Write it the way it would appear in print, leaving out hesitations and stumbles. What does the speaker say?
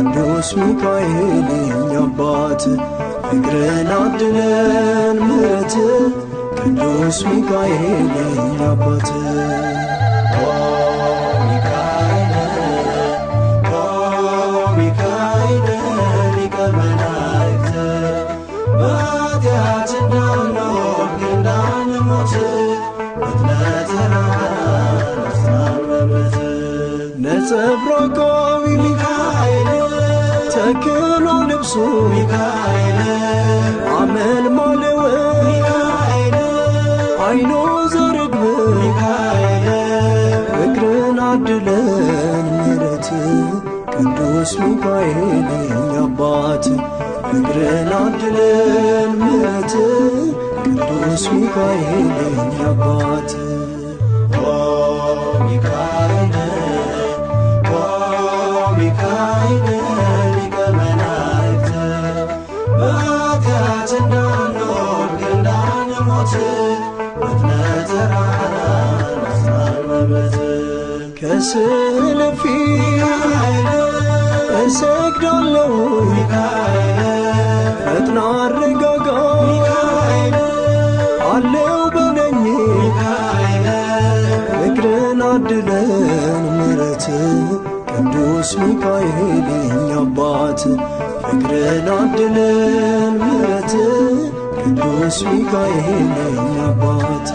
ቅዱስ ሚካኤል የኛ አባት ፍቅርን አድለን ምሕረት ቅዱስ ሚካኤል የኛ አባት። ሚካኤል ሚካኤል ሊቀ መላእክት፣ በኃጢአት እንዳንወድቅ እንዳንሞት ፈጥነህ ተራዳን አጽናን በምሕረትህ። ነጸብራቃዊ ሚካኤል ተክሎ ልብሱ ሚካኤል አመልማለው ሚካኤል አይኖ ዘርግብ ሚካኤል ፍቅርን አድለን ምሕረት ቅዱስ ሚካኤል የኛ አባት ፍቅርን አድለን ምሕረት ቅዱስ ሚካኤል የኛ አባት። ሚካኤል ሚካኤል ሊቀ መላእክት፣ በኃጢአት እንዳንወድቅ እንዳንሞት ፈጥነህ ተራዳን አጽናን በምሕረትህ። ከስዕል ፊት እሰግዳለሁ ሚካኤል ፈጥና አረጋጋ ሚካኤል አለው በለኝ ሚካኤል ፍቅርን አድለን ምሕረት ቅዱስ ሚካኤል የኛ አባት ፍቅርን አድለን ምሕረት ቅዱስ ሚካኤል የኛ አባት።